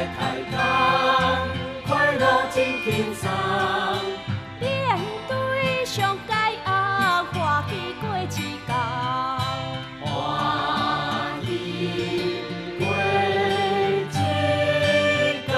来开讲，快乐真轻松。面对上佳后，欢喜过一工。欢喜过一工。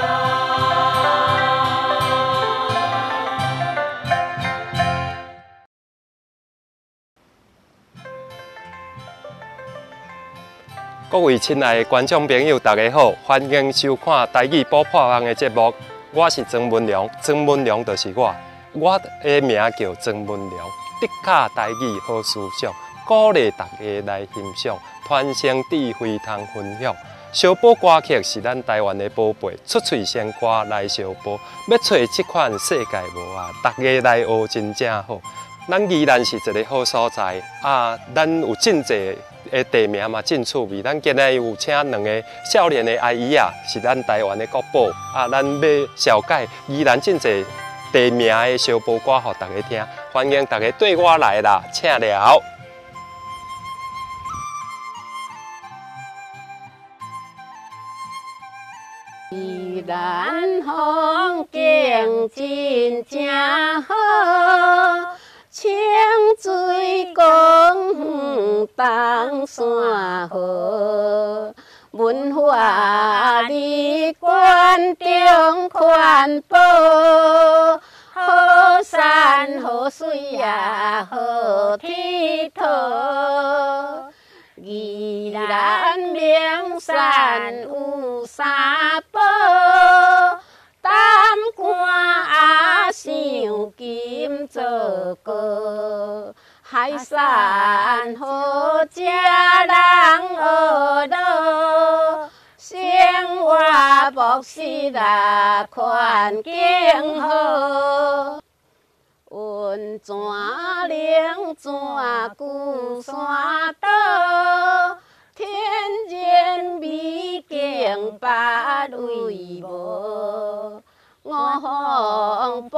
各位亲爱的观众朋友，大家好，欢迎收看台语补破网的节目。我是庄文良，庄文良就是我，我的名叫庄文良。的确台语好思想，鼓励大家来欣赏，传承智慧通分享。烧宝歌曲是咱台湾的宝贝，出喙先歌来烧宝，欲揣这款世界无啊，大家来学真正好。咱宜兰是一个好所在啊，咱有真济的地名嘛，真趣味。咱今日有请两个少年的阿姨啊，是咱台湾的国宝啊，咱欲绍介宜兰真济地名的烧宝歌，予大家听。欢迎大家对我来啦，请了。宜兰风景真正好，清水公园东山河，文化历关中环保，好山好水啊好佚佗。宜兰名山有三宝，担杆阿想金做糕，海山好食人学乐，生活朴实啊环境好。温泉灵泉旧山岛，天然美景别位无。五峰瀑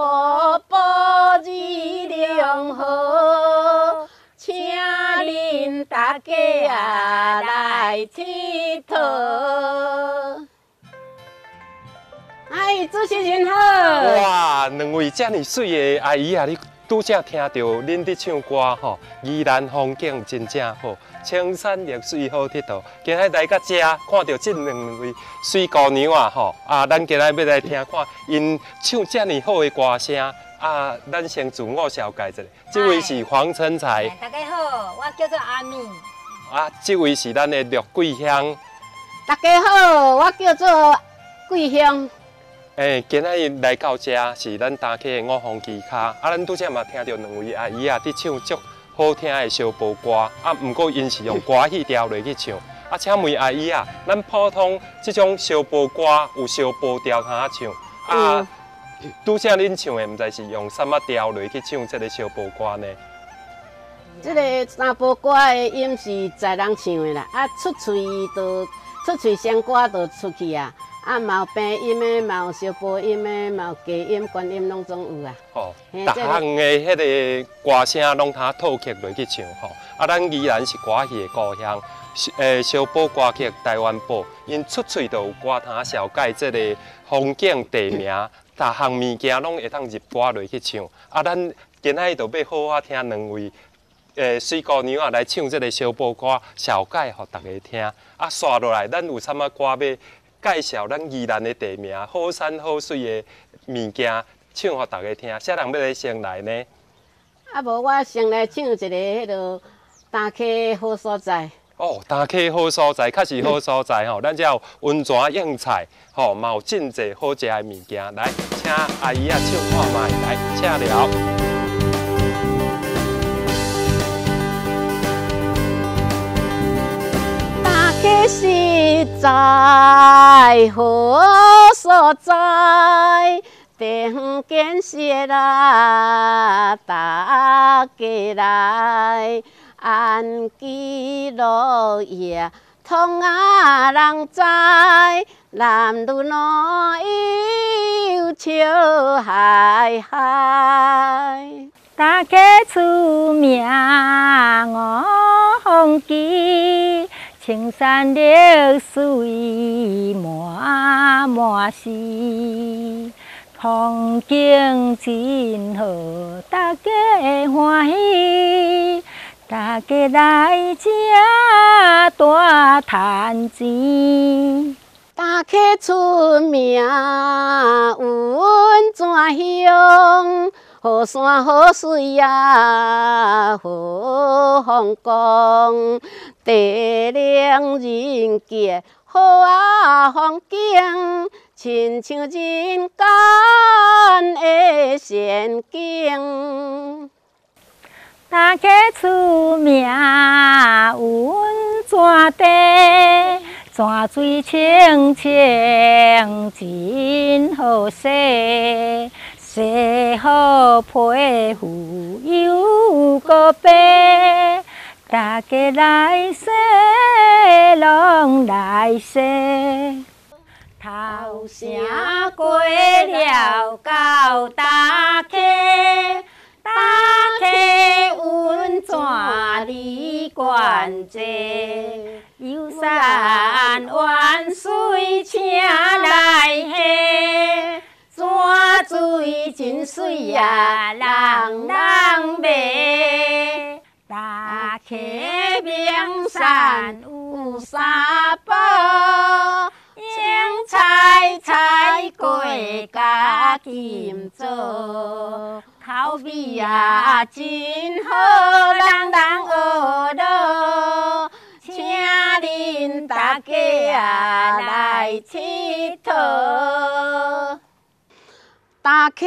布二龙河，请恁大家啊来𨑨迌。哎，主持人好。哇，两位遮尔媠的阿姨啊，你拄才听著恁伫唱歌吼，宜兰风景真正好，青山绿水好佚佗。今日来到遮，看著这两位媠姑娘啊吼，啊，咱今日欲来听看𪜶唱遮尔好的歌声啊，咱先自我绍介一下，这位是黄成才。大家好，我叫做阿敏。啊，这位是咱的陆桂香。大家好，我叫做桂香。欸，今仔日来到遮是咱大溪的五峰旗跤，啊，咱拄才嘛听著两位阿姨啊，伫唱足好听的烧宝歌，啊，毋过𪜶是用歌戏调落去唱。啊，请问阿姨啊，咱普通这种烧宝歌有烧宝调通唱，啊，拄才恁唱的，毋知是用啥物调落去唱这个烧宝歌呢？这个三宝歌的音是在人唱的啦，啊，出喙就出喙先歌就出去啊。啊，嘛有平音的，嘛有烧波音的，嘛有低音、高音，拢总有啊。哦，逐项的彼个歌声拢通套曲落去唱吼。啊，咱宜兰是歌戏的故乡，烧宝歌曲台湾宝，𪜶出喙就有歌通绍介这个风景地名，逐项物件拢会当入歌落去唱。啊，咱今仔日就欲好好听两位媠姑娘啊来唱这个烧宝歌，绍介予大家听。啊，煞落来，咱有啥物歌欲介绍咱宜兰的地名，好山好水的物件，唱予大家听。啥人欲来先来呢？啊，无我先来唱一个彼落大溪好所在。哦，大溪好所在，确实好所在吼。咱遮有温泉用菜，吼，嘛有真济好食的物件。来，请阿姨啊唱看觅，来，请了。大溪实在好所在，地方建设啦，大家来安居乐业，通啊人知，男女老幼笑嗨嗨。大溪出名五峰旗，青山綠水滿滿是，風景真好，大家歡喜，大家來這大趁錢。大溪出名溫泉鄉，好山好水啊，好風光，地靈人傑好啊風景，親像人間的仙境。大溪出名溫泉地，泉水清清真好洗，洗好皮膚又閣白，大家來洗，攏來洗。頭城過了到大溪，大溪溫泉離懸濟，遊山玩水請來下，泉水真媠啊，人人罵。大溪名山有三寶，青菜菜粿佮金棗，口味啊真好，人人學囉，請恁大家啊來𨑨迌。大溪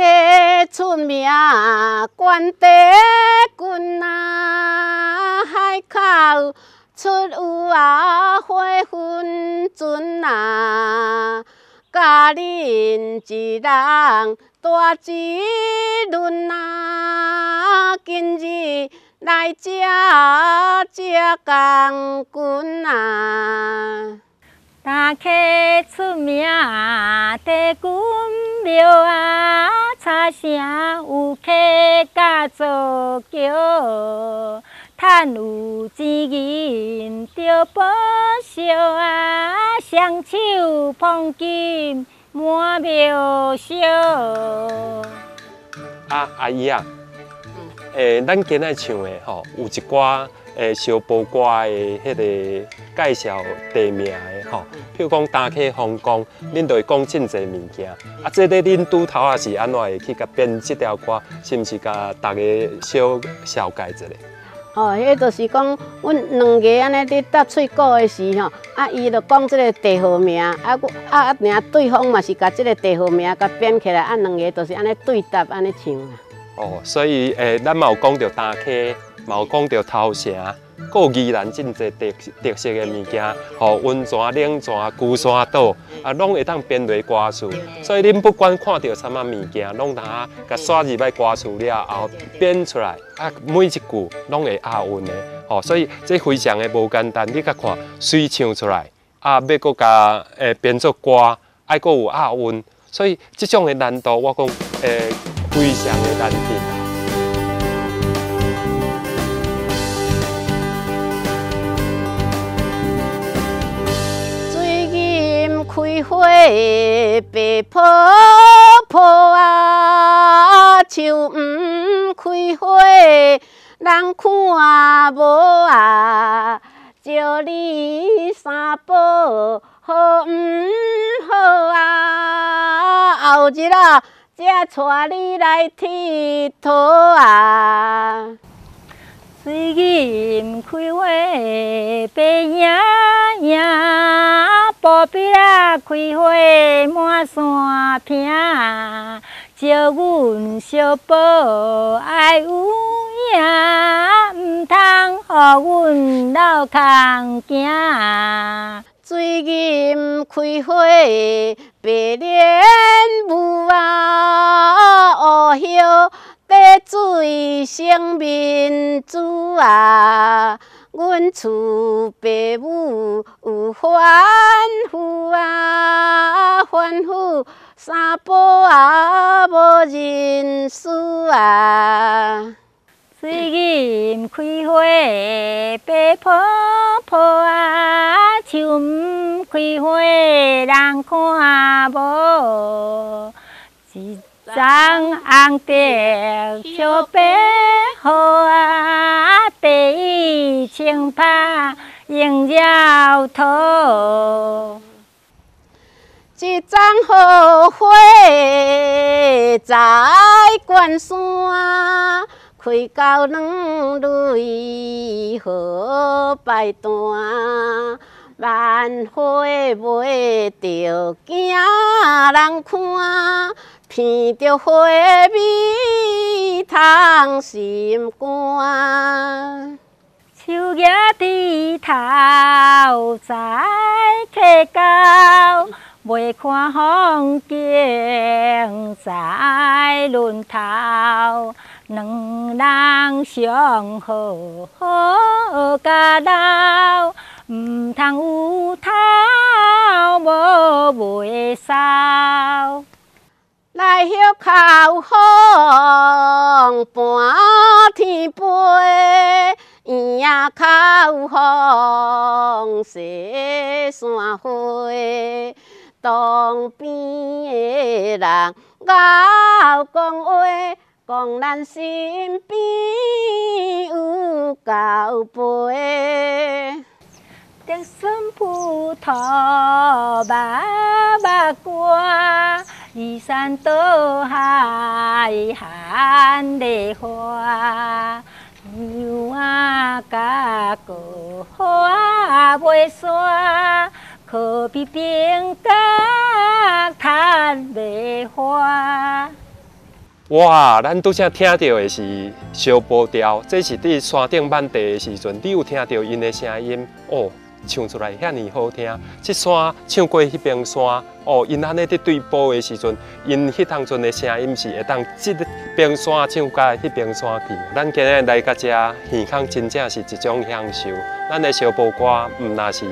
出名關帝君啊，海口出有啊火雲船啊，佮恁一人大一輪啊，今日來這食工軍啊。大溪出名帝君廟啊，柴城有客家做橋，趁有錢銀著保惜啊，雙手捧金滿廟燒。啊，阿姨啊，咱今仔唱的吼，有一寡相報歌的彼個介紹地名的吼，譬如講大溪風光，恁就會講真濟物件。啊，這個恁拄頭仔是按怎會去共編這條歌？是毋是共大家小紹介一下？哦，彼就是講，阮兩个按呢佇搭喙鼓的時吼，啊，伊就講這個地號名，啊，我啊，爾對方嘛是共這個地號名共編起來，啊，兩个就是按呢對答按呢唱啊。哦，所以咱嘛有講著大溪，嘛有講著頭城，閣有宜蘭真濟特色的物件，吼，溫泉、冷泉、龜山島，啊，攏會當編入歌詞。所以恁不管看著啥物物件，攏通共寫入來歌詞了後編出來，啊，每一句攏會押韻的，吼，所以這非常的無簡單。你共看，媠唱出來，啊，欲閣共編做歌，愛閣有押韻，所以這種的難度，我講非常的難得。水銀開花白婆婆啊，樹黃開花人看無啊，招你三寶好毋好啊？後日啊，才帶你來𨑨迌啊！水銀開花白盈盈，布匹仔開花滿山坪，招阮小寶愛有影，毋通予阮落空行。水銀開花白蓮霧啊，烏葉滴水生面珠啊，阮厝爸母有吩咐啊，吩咐三寶啊，無認輸啊。水銀開花白婆婆抱啊，樹毋開花人看無。一張紅竹小白荷啊，地清拍用了土。一丛荷花在关山，开到两蕊好排单。万花袂著惊人看，闻著花味通心肝。树叶枝头在溪沟，袂看风景在轮头，两人相好好甲老，毋通有头无尾梢。来歇口风伴天飞，圆仔口风雪山花。东边的人𠢕讲话，讲咱身边有厚陪。竹笋葡萄目目干，移山倒海含泪花。牛仔甲过雨袂散，可比冰角趁袂花。哇！咱拄才听著的是烧波调，这是伫山顶挽茶的时阵，你有听著𪜶的声音哦，唱出来遐尔好听。这山唱过彼边山哦，𪜶按呢伫对波的时阵，𪜶彼当阵的声音是会当这边山唱到彼边山去。咱今日来到遮耳孔，真正是一种享受。咱的烧波歌毋若是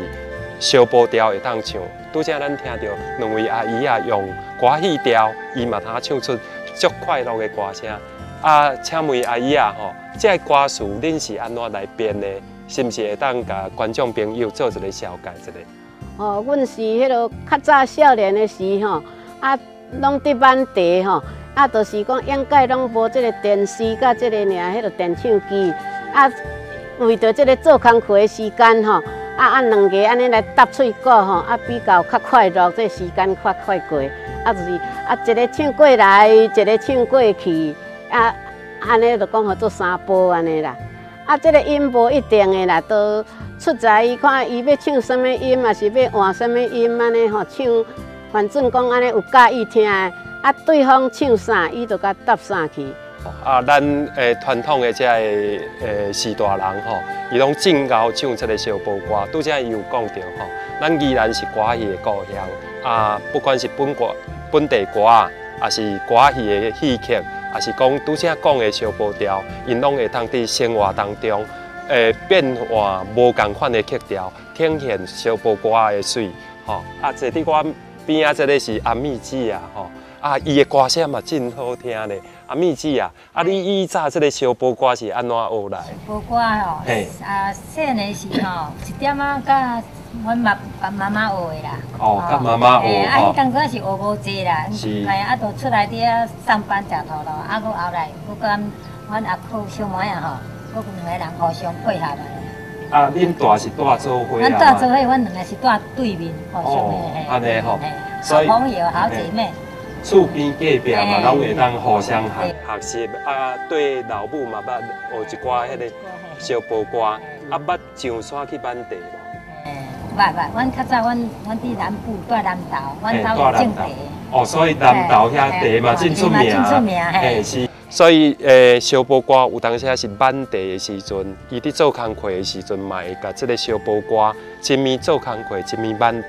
烧波调会当唱，拄才咱听著两位阿姨仔用歌戏调，伊嘛通唱出足快乐的歌声。啊，请问阿姨仔吼，这个歌词恁是按怎来编的？是毋是会当共观众朋友做一个绍介一下？哦，阮是彼落较早少年的时吼，啊，拢伫挽茶吼，啊，就是讲应该拢无这个电视佮这个尔，彼落电唱机，啊，为著这个做工课的时间吼，啊啊两个按呢来搭喙鼓吼，啊比较较快乐，这时间较快过，啊就是啊一个唱过来，一个唱过去，啊按呢就讲号做三波按呢啦。啊，这个音无一定的啦，都出在伊看伊欲唱啥物音，抑是欲换啥物音按呢吼唱，反正讲按呢有佮意听的，啊对方唱啥，伊就共答啥去。啊，咱传统的这个序大人吼，伊拢真𠢕唱这个烧波歌。拄才伊有讲著吼，咱宜兰是歌戏的故乡啊，不管是本国本地歌仔，抑是歌戏的戏曲，抑是讲拄才讲的烧波调，𪜶拢会当伫生活当中，变换无仝款的曲调，呈现烧波歌的媠吼。啊，坐伫我边仔这个是阿美姊啊，吼，啊，伊的歌声嘛真好听咧。阿美姊啊，啊，你以早这个烧波歌是按怎学来？烧波歌吼，啊，细汉的时吼，一点仔佮阮妈妈妈学的啦。哦，佮妈妈学。啊，彼当阵是学无济啦。是。哎，啊，就出来伫遐上班食头路，啊，阁后来阁佮阮阿舅小妹仔吼，阁两个人互相配合。啊，恁住是住做伙啊？阮住做伙，阮两个是住对面，互相的。哦，按呢吼。好朋友，好姐妹。厝边隔壁嘛，拢会当互相学学习啊。对老母嘛捌学一寡彼个烧波歌，啊，捌上山去挽茶无？捌捌，阮较早阮阮伫南部住南投，阮兜有种茶。哦，所以南投遐茶嘛真出名。真出名，嘿是。所以烧波歌有当时是挽茶的时阵，伊伫做工课的时阵嘛会共这个烧波歌，一面做工课，一面挽茶。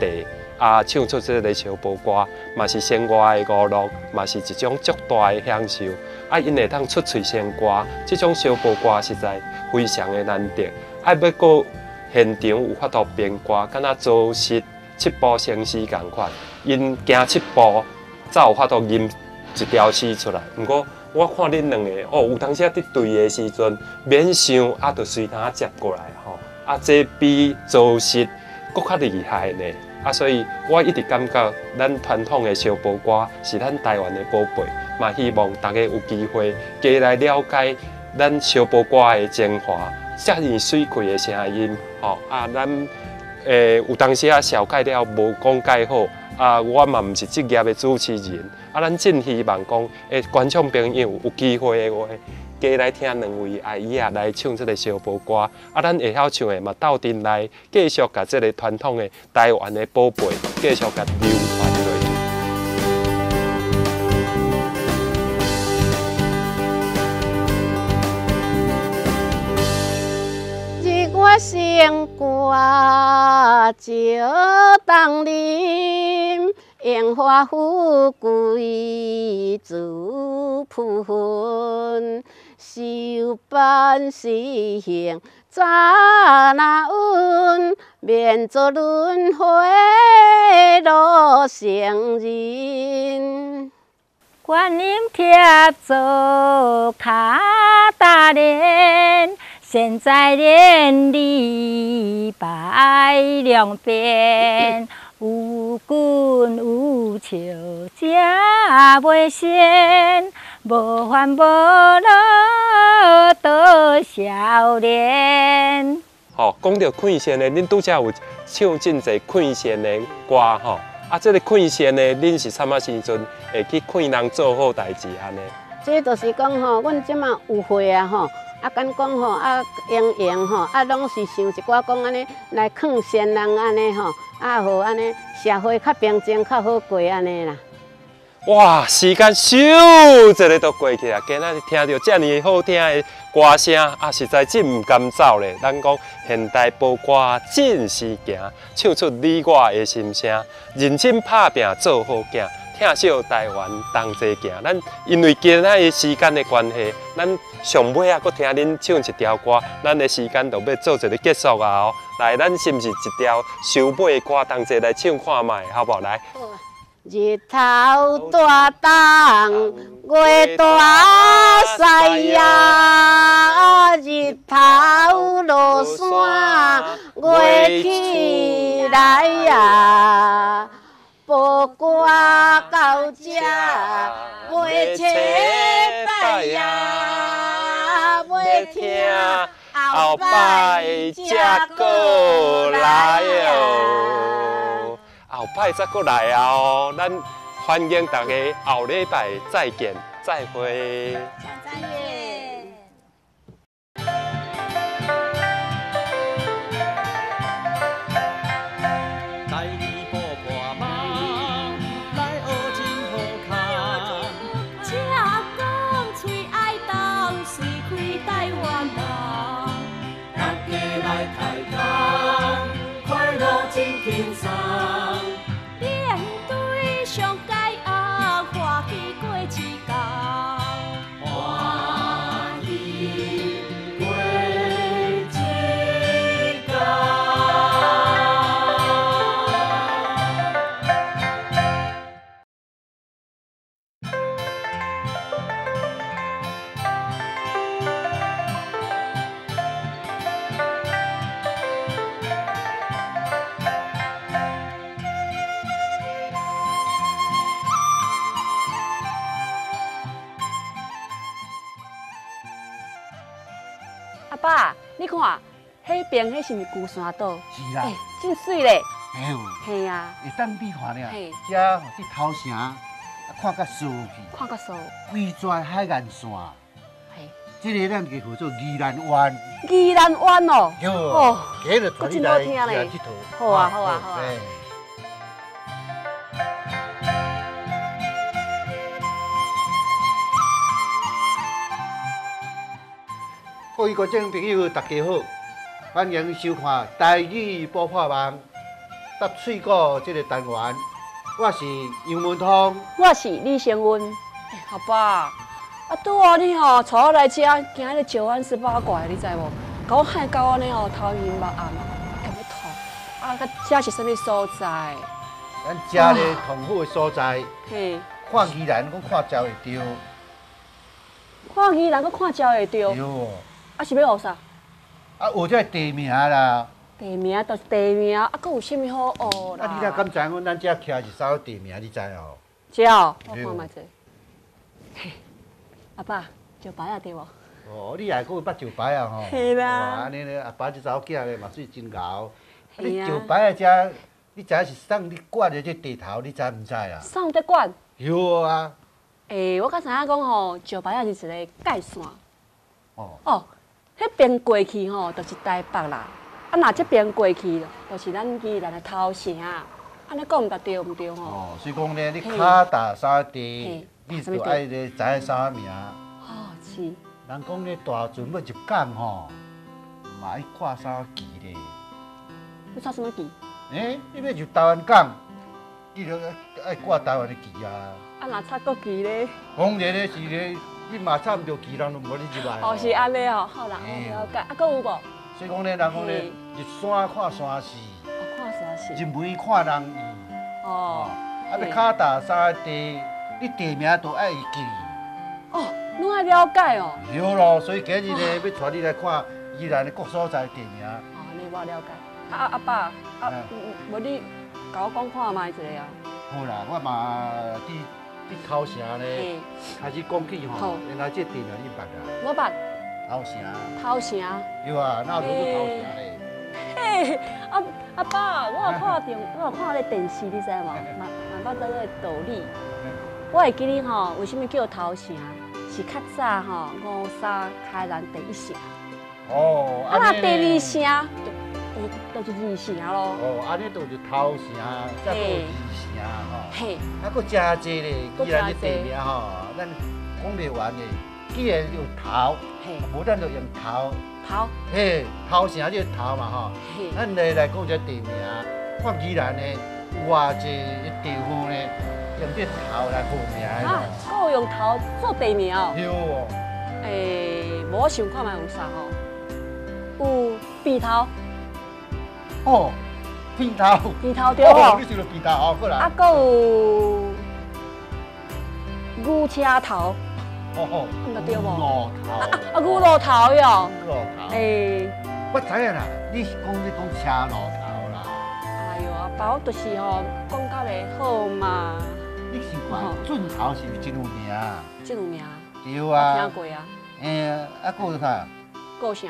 啊，唱出这个烧波歌，嘛是生活的娱乐，嘛是一种足大的享受。啊，𪜶会当出喙先歌，这种烧波歌实在非常的难得。啊，欲阁现场有法度编歌，敢若做实七步成诗仝款，𪜶行七步才有法度吟一条诗出来。毋过我看恁两个哦，有当时仔伫对的时阵，免想啊，就随他接过来吼。啊，这比做穡阁较厉害呢。啊，所以我一直感觉咱传统的烧波歌是咱台湾的宝贝，嘛希望大家有机会加来了解咱烧波歌的精华，遮尔媠气的声音，吼啊，咱有当时啊绍介了无讲介好，啊，我嘛毋是职业的主持人，啊，咱真希望讲，观众朋友有机会的话，加来听两位阿姨仔来唱这个烧波歌，啊，咱会晓唱的嘛，斗阵来继续共这个传统的台湾的宝贝继续共流传落去。日月星挂照东林，荣华富贵自浮云。修办事行怎若运，免做轮回路成人。观音贴做卡达莲，现在连礼拜两遍。有棍有笑才袂仙，无烦无恼倒少年。吼，讲到困仙的，恁拄才有唱真济困仙的歌吼。啊，这个困仙的，恁是啥物时阵会去困人做好代志按呢？这就是讲吼，阮这马有会啊吼。啊，敢讲吼，啊，英英吼，啊，拢是想一寡讲按呢来劝先人按呢吼，啊，予按呢社会较平静、较好过按呢啦。哇，时间咻一下就过去啊！今仔日听到遮尔好听的歌声，啊，实在真毋甘走咧。咱讲现代播歌真时行，唱出你我的心声，认真拍拼做好囝。疼惜台湾同齐行，咱因为今仔日时间的关系，咱上尾啊，阁听恁唱一条歌，咱的时间就欲做一个结束啊！哦，来，咱是毋是一条收尾的歌同齐来唱看觅，好无？来。日头大东，月大西呀，日头落山，月起来呀。报歌到这，袂切摆呀，袂听后摆才阁来哦，后摆才阁来啊哦，咱欢迎大家后礼拜再见，再会。再见。爸，你看，彼边彼是毋是龟山岛？是啦，真媠咧。嘿哦。嘿啊。会当比看咧，遮吼伫头城，看较疏去。看较疏。规跩海岸线。嘿。这个咱叫做宜兰湾。宜兰湾哦。哦。今日带你来佚佗。好啊，好啊，好啊。各位观众朋友，大家好，欢迎收看《台语补破网》搭翠鼓这个单元。我是杨文通，我是李成文。阿爸，啊，拄仔你吼带我来遮，行彼个石湾18怪，你知无？共我害到按呢吼，头晕目暗，欲吐。啊，遮是啥物所在？咱遮咧同好的所在。嘿。看宜兰，阁看鸟会著。看宜兰，阁看鸟会著。对。啊，是欲学啥？啊，学这地名啦。地名就是地名，啊，阁有啥物好学啦？啊，你若敢知影讲咱遮徛是啥地名？你知哦？这哦，我看觅者。嘿，阿爸，石牌仔对无？哦，你也阁有捌石牌仔吼？嘿啦。按呢咧，阿爸这查某囝咧嘛算真𠢕。啊，你石牌仔遮，你知影是啥咧管的这地头，你知毋知啊？啥咧管？对啊。欸，我敢知影讲吼，石牌仔是一个界线。哦。哦，彼边过去吼，就是台北啦。啊，若这边过去，就是咱宜兰的头城。按呢讲毋对毋对吼？哦，所以讲咧，你跤踏啥地，你就爱咧知影啥名。哦，是。人讲咧，大船欲入港吼，嘛爱挂啥旗咧？欲插啥物旗？欸，你欲入台湾港，你就爱挂台湾的旗啊。啊，若插国旗咧？当然咧是咧，你嘛插毋著旗，人就无你入来。哦，是按呢哦，好啦，我了解。啊，阁有无？所以讲咧，人讲咧，入山看山势，哦，看山势；入门看人意。哦。啊，欲跤踏啥地，你地名都爱会记。哦，拢爱了解哦。对咯，所以今日咧，欲带你来看宜兰的各所在地名。哦，按呢我了解。啊阿爸，啊，无你共我讲看觅一下啊。好啦，我嘛伫伫头城咧开始讲起吼，原来这地名你捌啊？我捌。头城。头城。对啊，哪有做头城咧？嘿，阿阿爸，我有看电，我有看彼个电视，你知无？嘛嘛捌这个道理。我会记得吼，为啥物叫头城？是较早吼，五沙开兰第一城。哦，啊，若第二城，就是二城咯。哦，按呢就是头城，再阁有二城吼。嘿。啊，阁诚济咧，宜兰的地名吼，咱讲袂完的。既然有头，无咱就用头。头。嘿，头城这个头嘛吼。咱来来讲这地名，看宜兰的有偌济地方咧，用这头来号名的。啊，阁有用头做地名哦。对哦。欸，无我想看觅有啥吼？有鼻头。哦，鼻头。鼻头对无？你想著鼻头哦，过来。啊，阁有牛车头。哦，毋对无？牛路头。啊，牛路头哟。牛路头。欸，我知影啦，你是讲你讲车路头啦。哎哟，阿爸，我就是吼讲甲袂好嘛。你是看圳头是毋是真有名？真有名。对啊。听过啊。欸，啊，阁有啥？阁有啥？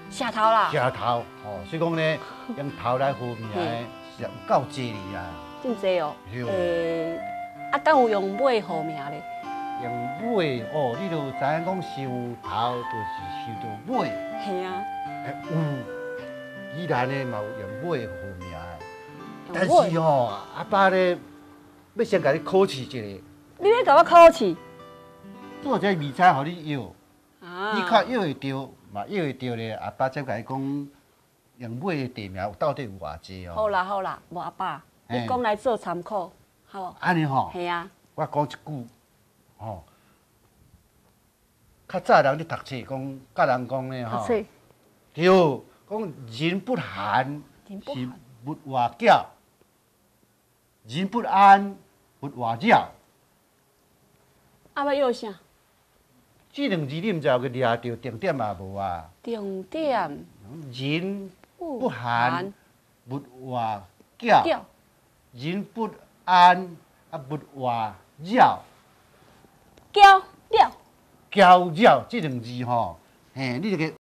石头啦。石头，吼，所以讲咧，用头来号名的是有够济哩啊。真济哦。对。欸，啊，敢有用尾号名咧？用尾哦，你就知影讲想头就是想著尾。嘿啊。欸，有，宜兰的嘛有用尾号名的，但是吼，阿爸咧，欲先共你考试一下。你欲共我考试？做这味菜，予你摇。你较摇会著，嘛摇会著咧。阿爸才共你讲，用尾的地名到底有偌济哦？好啦好啦，无阿爸，你讲来做参考，好无？按呢吼。嘿啊。我讲一句，吼，较早人咧读册讲，教人讲咧吼。读册。对，讲人不寒是勿外搅，人不安勿外扰。啊，欲摇啥？这两字你毋知有去掠著重点也无啊？重点。人不寒，勿外搅；人不安，啊，勿外扰。搅扰。搅扰这两字吼，嘿，你就去